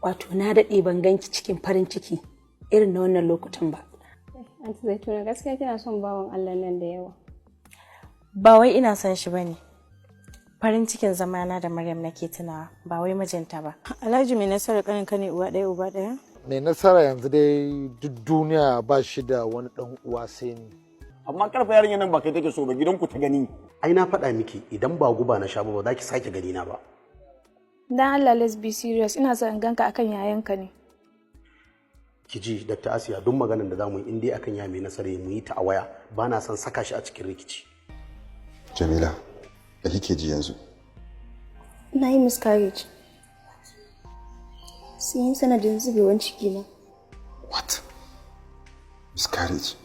Wato na daɗe ban ganki cikin farin ciki irin na wannan lokutan ba. Aunty Zaituna, gaskiya kina son bawan Allah nan da yawa. Ba wai ina son shi bane. Farin cikin zamana da Maryam nake tunawa, ba wai mijinta ba. Alhaji Mai Nasara kanin ka ne uwa ɗaya uba ɗaya? Mai Nasara yanzu dai duk duniya ba shi da wani ɗan uwa sai ni. Amma karfa yarinyar nan ba kai take so ba, gidanku ta gani. Ai na faɗa miki, idan ba guba na sha ba, ba za ki sake gani na ba. Dan Allah, let's be serious. Ina son in ganka akan yayanka ne. Ki ji, Dr. Asiya, duk maganar da zamu yi, in dai akan ya Mai Nasara, mu yi ta a waya. Ba na son saka shi a cikin rikici. Jamila, da kike ji yanzu? Na yi miscarriage. Sun yi sanadin zubewan cikina. What? Miscarriage?